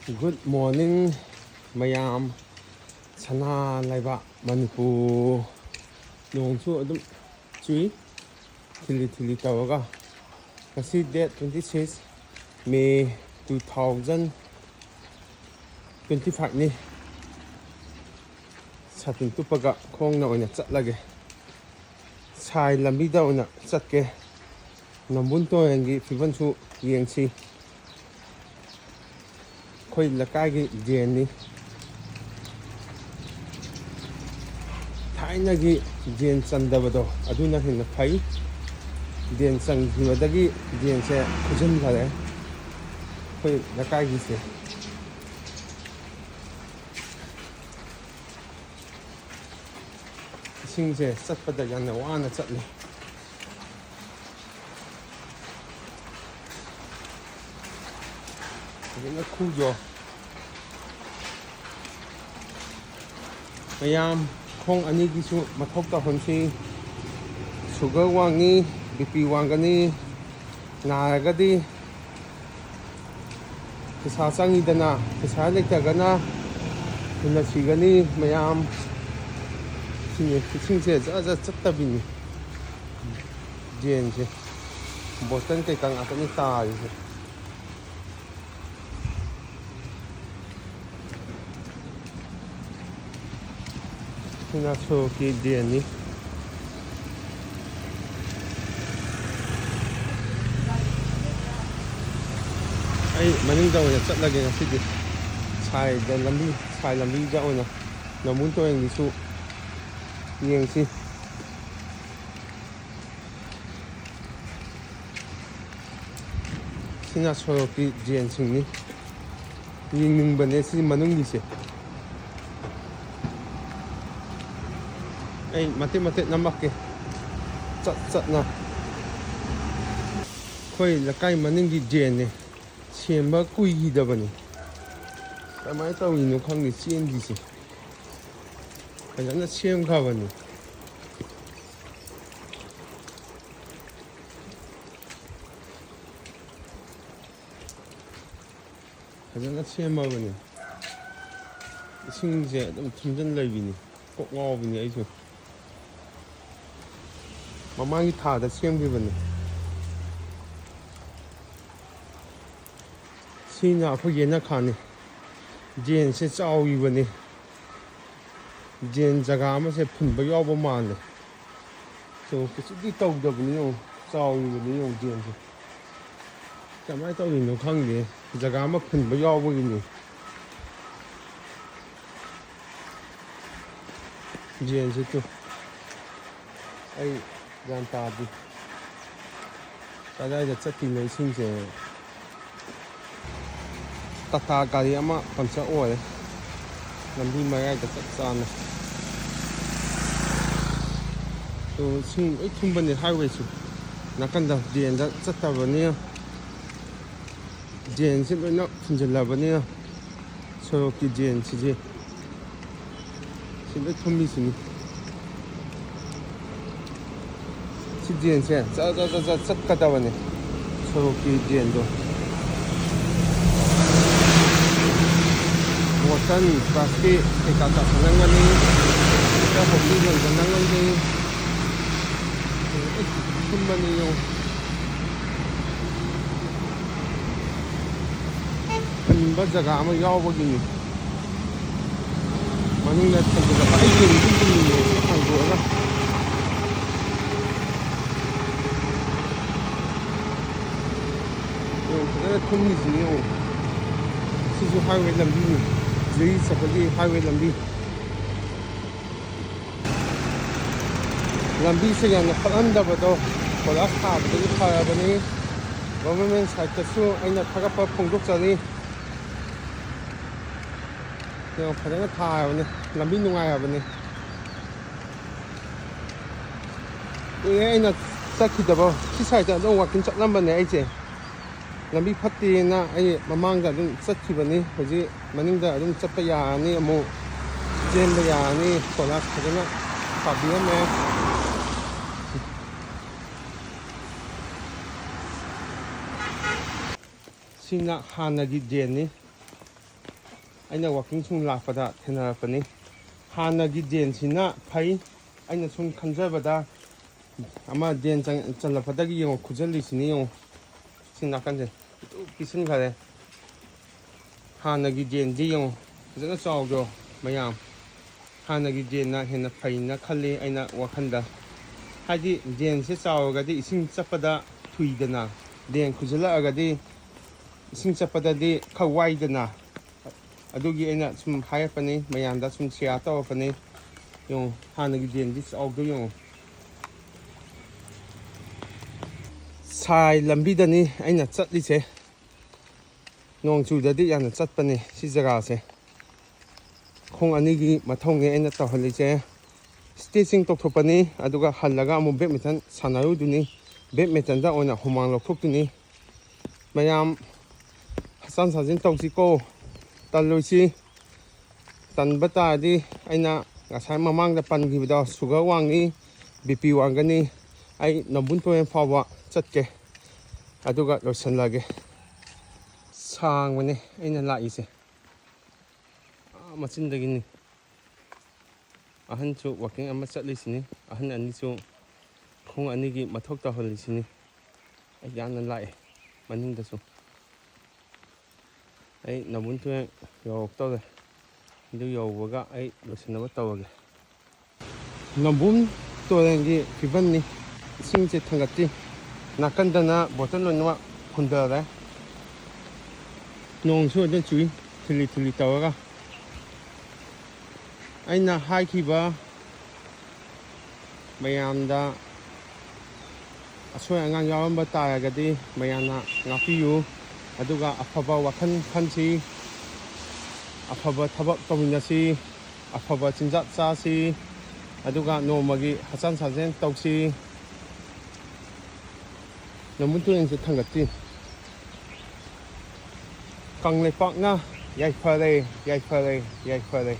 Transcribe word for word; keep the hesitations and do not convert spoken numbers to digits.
Good morning, ꯃꯌꯥꯝ꯫ ꯁꯅꯥ ꯂꯩꯕꯥꯛ ꯃꯅꯤꯄꯨꯔ꯫ ꯅꯣꯡꯁꯨ ꯑꯗꯨꯝ ꯆꯨꯏ, ꯊꯤꯂꯤ ꯊꯤꯂꯤ ꯇꯧꯔꯒ꯫ ꯉꯁꯤ date twenty six May two thousand twenty five ꯅꯤ꯫ ꯁꯥꯇꯤꯟ ꯇꯨꯞꯄꯒ ꯈꯣꯡꯅ ꯑꯣꯏꯅ ꯆꯠꯂꯒꯦ꯫ ꯁꯥꯏ ꯂꯝꯕꯤꯗ ꯑꯣꯏꯅ ꯆꯠꯀꯦ꯫ ꯅꯝꯕꯨꯜ ꯇꯨꯔꯦꯜꯒꯤ ꯐꯤꯕꯝꯁꯨ ꯌꯦꯡꯁꯤ꯫ ꯑꯩꯈꯣꯏ ꯂꯩꯀꯥꯏꯒꯤ ꯗ꯭ꯔꯦꯟꯅꯤ꯫ ꯊꯥꯏꯅꯒꯤ ꯗ꯭ꯔꯦꯟ ꯆꯟꯗꯕꯗꯣ ꯑꯗꯨꯅ ꯍꯦꯟꯅ ꯐꯩ꯫ ꯗ꯭ꯔꯦꯟ ꯆꯟꯈꯤꯕꯗꯒꯤ ꯗ꯭ꯔꯦꯟꯁꯦ ꯐꯨꯖꯤꯟꯈꯔꯦ ꯑꯩꯈꯣꯏ ꯂꯩꯀꯥꯏꯒꯤꯁꯦ꯫ ꯏꯁꯤꯡꯁꯦ ꯆꯠꯄꯗ ꯌꯥꯝꯅ ꯋꯥꯅ ꯆꯠꯂꯤ꯫ ꯐꯖꯅ ꯈꯨꯖꯣ꯫ ꯃꯌꯥꯝ ꯈꯣꯡ ꯑꯅꯤꯒꯤꯁꯨ ꯃꯊꯧ ꯇꯧꯍꯟꯁꯤ꯫ ꯁꯨꯒꯔ ꯋꯥꯡꯉꯤ, ꯕꯤ ꯄꯤ ꯋꯥꯡꯒꯅꯤ, ꯅꯥꯔꯒꯗꯤ ꯄꯩꯁꯥ ꯆꯪꯉꯤꯗꯅ, ꯄꯩꯁꯥ ꯂꯩꯇ꯭ꯔꯒꯅ ꯊꯨꯅ ꯁꯤꯒꯅꯤ ꯃꯌꯥꯝ꯫ ꯁꯤꯅꯤ, ꯏꯁꯤꯡꯁꯦ ꯖꯔ ꯖꯔ ꯆꯠꯇꯕꯤꯅꯤ꯫ ꯗ꯭ꯔꯦꯟꯁꯦ ꯕꯣꯇꯜ ꯀꯩꯀꯥ ꯉꯥꯛꯇꯅꯤ ꯇꯥꯔꯤꯁꯦ꯫ ꯁꯤꯅ ꯁꯣꯔꯣꯛꯀꯤ ꯗ꯭ꯔꯦꯟꯅꯤ꯫ ꯑꯩ ꯃꯅꯤꯡꯗ ꯑꯣꯏꯅ ꯆꯠꯂꯒꯦ ꯉꯁꯤꯗꯤ꯫ ꯁꯥꯏꯗ ꯂꯝꯕꯤ, ꯁꯥꯏ ꯂꯝꯕꯤꯗ ꯑꯣꯏꯅ ꯅꯝꯕꯨꯜ ꯇꯨꯔꯦꯜꯒꯤꯁꯨ ꯌꯦꯡꯁꯤ꯫ ꯁꯤꯅ ꯁꯣꯔꯣꯛꯀꯤ ꯗ꯭ꯔꯦꯟꯁꯤꯡꯅꯤ꯫ ꯌꯦꯡꯅꯤꯡꯕꯅꯦ ꯁꯤ ꯃꯅꯨꯡꯒꯤꯁꯦ꯫ ꯑꯩ ꯃꯇꯦꯛ ꯃꯇꯦꯛ ꯅꯝꯃꯛꯀꯦ, ꯆꯠ ꯆꯠꯅ꯫ ꯑꯩꯈꯣꯏ ꯂꯩꯀꯥꯏ ꯃꯅꯤꯡꯒꯤ ꯗ꯭ꯔꯦꯟꯅꯦ, ꯁꯦꯝꯕ ꯀꯨꯏꯈꯤꯗꯕꯅꯤ꯫ ꯀꯃꯥꯏꯅ ꯇꯧꯔꯤꯅꯣ ꯈꯪꯗꯦ, ꯆꯦꯟꯈꯤꯁꯦ꯫ ꯐꯖꯅ ꯁꯦꯝꯈ꯭ꯔꯕꯅꯤ꯫ ꯐꯖꯅ ꯁꯦꯝꯃꯕꯅꯤ꯫ ꯏꯁꯤꯡꯁꯦ ꯑꯗꯨꯝ ꯊꯨꯝꯖꯤꯟ ꯂꯩꯕꯤꯅꯤ꯫ ꯀꯣꯛ ꯉꯥꯎꯕꯤꯅꯤ ꯑꯩꯁꯨ꯫ ꯃꯃꯥꯡꯒꯤ ꯊꯥꯗ ꯁꯦꯝꯈꯤꯕꯅꯤ꯫ ꯁꯤꯅ ꯑꯩꯈꯣꯏ ꯌꯦꯅꯈꯥꯅꯤ꯫ ꯗ꯭ꯔꯦꯟꯁꯦ ꯆꯥꯎꯔꯤꯕꯅꯤ꯫ ꯗ꯭ꯔꯦꯟ ꯖꯒꯥ ꯑꯃꯁꯦ ꯐꯨꯟꯕ ꯌꯥꯎꯕ ꯃꯥꯜꯂꯦ꯫ ꯁꯣꯔꯣꯛ ꯀꯩꯁꯨꯗꯤ ꯇꯧꯗꯕꯅꯤ ꯌꯦꯡꯉꯨ, ꯆꯥꯎꯔꯤꯕꯅꯤ ꯌꯦꯡꯉꯨ ꯗ꯭ꯔꯦꯟꯁꯦ꯫ ꯀꯃꯥꯏꯅ ꯇꯧꯔꯤꯅꯣ ꯈꯪꯗꯦ, ꯖꯒꯥ ꯑꯃ ꯐꯨꯟꯕ ꯌꯥꯎꯕꯒꯤꯅꯤ꯫ ꯗ꯭ꯔꯦꯟꯁꯦ ꯇꯨ꯫ ꯑꯩ ꯒ꯭ꯌꯥꯟ ꯇꯥꯗꯦ꯫ ꯀꯗꯥꯏꯗ ꯆꯠꯇꯣꯏꯅꯣ ꯏꯁꯤꯡꯁꯦ? ꯇꯥꯇꯥ ꯒꯥꯔꯤ ꯑꯃ ꯄꯝꯆꯔ ꯑꯣꯏꯔꯦ ꯂꯝꯕꯤ ꯃꯌꯥꯏꯗ ꯆꯞ ꯆꯥꯅ꯫ ꯇꯨ, ꯏꯁꯤꯡ ꯂꯣꯏ ꯊꯨꯝꯕꯅꯦ ꯍꯥꯏꯋꯦꯁꯨ꯫ ꯅꯥꯀꯟꯗ ꯗ꯭ꯔꯦꯟꯗ ꯆꯠꯇꯕꯅꯤꯅ꯫ ꯗ꯭ꯔꯦꯟꯁꯦ ꯂꯣꯏꯅ ꯐꯨꯟꯖꯤꯜꯂꯕꯅꯤꯅ ꯁꯣꯔꯣꯛꯀꯤ ꯗ꯭ꯔꯦꯟꯁꯤꯗꯤ ꯁꯤ ꯂꯣꯏ ꯊꯨꯝꯃꯤꯁꯤꯅꯤ꯫ ꯁꯤ ꯗ꯭ꯔꯦꯟꯁꯦ ꯖꯠ ꯖꯠ ꯖꯠ ꯖꯠ ꯆꯠꯀꯗꯕꯅꯦ ꯁꯣꯔꯣꯛꯀꯤ ꯗ꯭ꯔꯦꯟꯗꯣ꯫ ꯕꯣꯇꯜ, ꯄ꯭ꯂꯥꯁꯇꯤꯛ ꯀꯩꯀꯥ ꯆꯥꯁꯤꯜꯂꯝꯒꯅꯤ꯫ ꯍꯦꯛꯇ ꯍꯧꯖꯤꯛ ꯂꯣꯏꯁꯤꯜꯂꯝꯒꯅꯤ꯫ ꯊꯨꯝꯕꯅꯤ ꯌꯦꯡꯉꯨ꯫ ꯊꯝꯕ ꯖꯒꯥ ꯑꯃ ꯌꯥꯎꯕꯒꯤꯅꯤ꯫ ꯃꯅꯤꯡꯗ ꯊꯝꯖꯤꯜꯂꯒ ꯑꯩ ꯌꯦꯡꯗꯤ ꯌꯦꯡꯅꯤꯡꯉꯦ ꯍꯥꯡꯗꯣꯛꯑꯒ꯫ ꯌꯦꯡꯉꯨ, ꯐꯖꯅ ꯊꯨꯝꯃꯤꯁꯤꯅꯤ ꯌꯦꯡꯉꯨ꯫ ꯁꯤꯁꯨ ꯍꯥꯏꯋꯦ ꯂꯝꯕꯤꯅꯤ, ꯖꯤꯔꯤ ꯆꯠꯄꯒꯤ ꯍꯥꯏꯋꯦ ꯂꯝꯕꯤ꯫ ꯂꯝꯕꯤꯁꯦ ꯌꯥꯝꯅ ꯐꯠꯍꯟꯗꯕꯗꯣ ꯀꯣꯏꯂꯥꯁ ꯊꯥꯕꯗꯒꯤ ꯐꯔꯕꯅꯤ꯫ ꯒꯣꯕꯔꯃꯦꯟ ꯁꯥꯏꯠꯇꯁꯨ ꯑꯩꯅ ꯊꯥꯒꯠꯄ ꯐꯣꯡꯗꯣꯛꯆꯔꯤ꯫ ꯌꯦꯡꯉꯣ, ꯐꯖꯅ ꯊꯥꯔꯕꯅꯤ, ꯂꯝꯕꯤ ꯅꯨꯡꯉꯥꯏꯔꯕꯅꯤ꯫ ꯀꯨꯏꯔꯦ ꯑꯩꯅ ꯆꯠꯈꯤꯗꯕ꯫ ꯁꯤ ꯁꯥꯏꯠꯇ ꯑꯗꯨꯝ ꯋꯥꯛꯀꯤꯡ ꯆꯠꯂꯝꯕꯅꯦ ꯑꯩꯁꯦ꯫ ꯂꯝꯕꯤ ꯐꯠꯇꯦꯅ ꯑꯩ ꯃꯃꯥꯡꯗ ꯑꯗꯨꯝ ꯆꯠꯈꯤꯕꯅꯤ꯫ ꯍꯧꯖꯤꯛ ꯃꯅꯤꯡꯗ ꯑꯗꯨꯝ ꯆꯠꯄ ꯌꯥꯔꯅꯤ, ꯑꯃꯨꯛ ꯆꯦꯟꯕ ꯌꯥꯔꯅꯤ꯫ ꯀꯣꯏꯂꯥꯁ ꯐꯖꯅ ꯊꯥꯕꯤꯔꯝꯃꯦ꯫ ꯁꯤꯅ ꯍꯥꯟꯅꯒꯤ ꯗ꯭ꯔꯦꯟꯅꯤ꯫ ꯑꯩꯅ ꯋꯥꯛꯀꯤꯡ ꯁꯨꯝ ꯂꯥꯛꯄꯗ ꯊꯦꯡꯅꯔꯛꯄꯅꯤ꯫ ꯍꯥꯟꯅꯒꯤ ꯗ꯭ꯔꯦꯟꯁꯤꯅ ꯐꯩ꯫ ꯑꯩꯅ ꯁꯨꯝ ꯈꯟꯖꯕꯗ, ꯑꯃ ꯗ꯭ꯔꯦꯟ ꯆꯪ-, ꯆꯜꯂꯛꯄꯗꯒꯤ ꯌꯦꯡꯉꯣ, ꯈꯨꯖꯜꯂꯤꯁꯤꯅꯤ ꯌꯦꯡꯉꯣ, ꯁꯤ ꯅꯥꯀꯟꯁꯦ ꯄꯤꯛꯇ꯭ꯔꯨ ꯄꯤꯛꯁꯤꯟꯈꯔꯦ꯫ ꯍꯥꯟꯅꯒꯤ ꯗ꯭ꯔꯦꯟꯗꯤ ꯌꯦꯡꯉꯣ, ꯐꯖꯅ ꯆꯥꯎꯗ꯭ꯔꯣ ꯃꯌꯥꯝ? ꯍꯥꯟꯅꯒꯤ ꯗ꯭ꯔꯦꯟꯅ ꯍꯦꯟꯅ ꯐꯩꯅ ꯈꯜꯂꯤ ꯑꯩꯅ ꯋꯥꯈꯜꯗ꯫ ꯍꯥꯏꯗꯤ ꯗ꯭ꯔꯦꯟꯁꯦ ꯆꯥꯎꯔꯒꯗꯤ ꯏꯁꯤꯡ ꯆꯠꯄꯗ ꯊꯨꯏꯗꯅ, ꯗ꯭ꯔꯦꯟ ꯈꯨꯖꯜꯂꯛꯑꯒꯗꯤ ꯏꯁꯤꯡ ꯆꯠꯄꯗꯗꯤ ꯈꯔ ꯋꯥꯏꯗꯅ꯫ ꯑꯗꯨꯒꯤ ꯑꯩꯅ ꯁꯨꯝ ꯍꯥꯏꯔꯛꯄꯅꯤ, ꯃꯌꯥꯝꯗ ꯁꯨꯝ ꯁꯤꯌꯥꯔ ꯇꯧꯔꯛꯄꯅꯤ꯫ ꯌꯦꯡꯉꯣ, ꯍꯥꯟꯅꯒꯤ ꯗ꯭ꯔꯦꯟꯗꯤ ꯆꯥꯎꯗꯣ ꯌꯦꯡꯉꯣ꯫ ꯁꯥꯏ ꯂꯝꯕꯤꯗꯅꯤ ꯑꯩꯅ ꯆꯠꯂꯤꯁꯦ꯫ ꯅꯣꯡ ꯆꯨꯗꯗꯤ ꯌꯥꯝꯅ ꯆꯠꯄꯅꯦ ꯁꯤ ꯖꯒꯥꯁꯦ꯫ ꯈꯣꯡ ꯑꯅꯤꯒꯤ ꯃꯊꯧꯅꯦ ꯑꯩꯅ ꯇꯧꯍꯜꯂꯤꯁꯦ꯫ ꯏꯁꯇ꯭ꯔꯦꯆꯤꯡ ꯇꯧꯊꯣꯛꯄꯅꯤ, ꯑꯗꯨꯒ ꯍꯜꯂꯒ ꯑꯃꯨꯛ ꯕꯦꯠꯃꯤꯟꯇꯟ ꯁꯥꯟꯅꯔꯨꯗꯣꯏꯅꯤ꯫ ꯕꯦꯠꯃꯤꯟꯇꯟꯗ ꯑꯣꯏꯅ ꯍꯨꯃꯥꯡ ꯂꯧꯊꯣꯛꯇꯣꯏꯅꯤ꯫ ꯃꯌꯥꯝ ꯍꯛꯆꯥꯡ ꯁꯥꯖꯦꯜ ꯇꯧꯁꯤꯀꯣ, ꯇꯜꯂꯣꯏꯁꯤ꯫ ꯇꯟꯕ ꯇꯥꯔꯗꯤ ꯑꯩꯅ ꯉꯁꯥꯏ ꯃꯃꯥꯡꯗ ꯄꯟꯈꯤꯕꯗꯣ, ꯁꯨꯒꯔ ꯋꯥꯡꯉꯤ, ꯕꯤ ꯄꯤ ꯋꯥꯡꯒꯅꯤ꯫ ꯑꯩ ꯅꯝꯕꯨꯜ ꯇꯨꯔꯦꯜ ꯐꯥꯎꯕ ꯆꯠꯀꯦ, ꯑꯗꯨꯒ ꯂꯣꯏꯁꯤꯜꯂꯒꯦ꯫ ꯁꯥꯡꯕꯅꯦ ꯑꯩꯅ ꯂꯥꯛꯏꯁꯦ, ꯑꯥ ꯃꯆꯤꯟꯗꯒꯤꯅꯤ꯫ ꯑꯍꯟꯁꯨ ꯋꯥꯛꯀꯤꯡ ꯑꯃ ꯆꯠꯂꯤꯁꯤꯅꯤ, ꯑꯍꯟ ꯑꯅꯤꯁꯨ ꯈꯣꯡ ꯑꯅꯤꯒꯤ ꯃꯊꯧ ꯇꯧꯍꯜꯂꯤꯁꯤꯅꯤ꯫ ꯑꯩ ꯌꯥꯝꯅ ꯂꯥꯛꯑꯦ ꯃꯅꯤꯡꯗꯁꯨ꯫ ꯑꯩ ꯅꯝꯕꯨꯜ ꯇꯨꯔꯦꯜ ꯌꯧꯔꯛꯇꯧꯔꯦ꯫ ꯑꯗꯨ ꯌꯧꯕꯒ ꯑꯩ ꯂꯣꯏꯁꯤꯟꯅꯕ ꯇꯧꯔꯒꯦ꯫ ꯅꯝꯕꯨꯜ ꯇꯨꯔꯦꯜꯒꯤ ꯐꯤꯕꯝꯅꯤ꯫ ꯏꯁꯤꯡꯁꯦ ꯊꯥꯡꯒꯠꯇ꯭ꯔꯤ꯫ ꯅꯥꯀꯟꯗꯅ ꯕꯣꯇꯜ ꯂꯣꯏꯅꯃꯛ ꯍꯨꯟꯊꯔꯦ꯫ ꯅꯣꯡꯁꯨ ꯑꯗꯨꯝ ꯆꯨꯏ, ꯊꯤꯜꯂꯤ ꯊꯤꯜꯂꯤ ꯇꯧꯔꯒ꯫ ꯑꯩꯅ ꯍꯥꯏꯈꯤꯕ ꯃꯌꯥꯝꯗ ꯑꯁꯣꯏ ꯑꯉꯥꯝ ꯌꯥꯎꯔꯝꯕ ꯇꯥꯔꯒꯗꯤ ꯃꯌꯥꯝꯅ ꯉꯥꯛꯄꯤꯌꯨ꯫ ꯑꯗꯨꯒ ꯑꯐꯕ ꯋꯥꯈꯜ ꯈꯟꯁꯤ, ꯑꯐꯕ ꯊꯕꯛ ꯇꯧꯃꯤꯟꯅꯁꯤ, ꯑꯐꯕ ꯆꯤꯟꯖꯥꯛ ꯆꯥꯁꯤ, ꯑꯗꯨꯒ ꯅꯣꯡꯃꯒꯤ ꯍꯛꯆꯥꯡ ꯁꯥꯖꯦꯜ ꯇꯧꯁꯤ꯫ ꯅꯝꯕꯨꯜ ꯇꯨꯔꯦꯜꯁꯦ ꯊꯥꯡꯒꯠꯁꯤ꯫ ꯀꯪꯂꯩꯄꯥꯛꯅ ꯌꯥꯏꯐꯔꯦ, ꯌꯥꯏꯐꯔꯦ, ꯌꯥꯏꯐꯔꯦ꯫